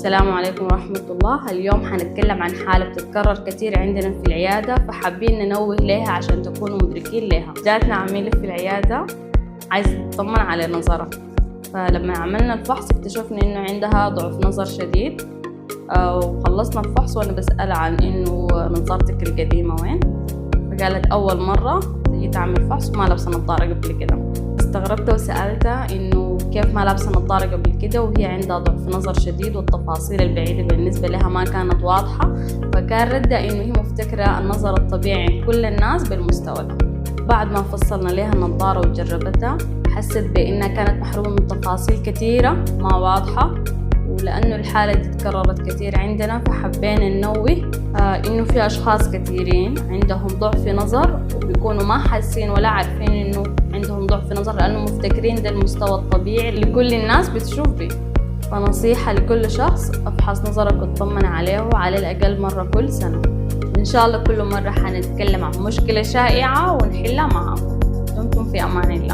السلام عليكم ورحمة الله. اليوم حنتكلم عن حالة بتتكرر كثير عندنا في العيادة، فحابين ننوه لها عشان تكونوا مدركين لها. جاتنا عميلة في العيادة عايزة تطمن على نظرها، فلما عملنا الفحص اكتشفنا إنه عندها ضعف نظر شديد. وخلصنا الفحص وأنا بسألها عن إنه نظارتك القديمة وين، فقالت أول مرة تجي تعمل فحص وما لابسة نظارة قبل كده. استغربت وسألتها إنه كيف ما لابسة نظارة قبل كده وهي عندها ضعف نظر شديد والتفاصيل البعيدة بالنسبة لها ما كانت واضحة، فكان ردها إنه هي مفتكرة النظر الطبيعي عند كل الناس بالمستوى ده. بعد ما فصلنا لها النظارة وجربتها حست بإنها كانت محرومة من تفاصيل كثيرة ما واضحة، ولأنه الحالة دي تكررت كثير عندنا فحبينا ننوه إنه في أشخاص كثيرين عندهم ضعف نظر وبيكونوا ما حاسين ولا عارفين إنه عندهم ضعف نظر، لأنه مفتكرين ده المستوى الطبيعي اللي كل الناس بتشوف به. فنصيحة لكل شخص، افحص نظرك وتطمن عليه على الأقل مرة كل سنة. إن شاء الله كل مرة حنتكلم عن مشكلة شائعة ونحلها معاكم. دمتم في أمان الله.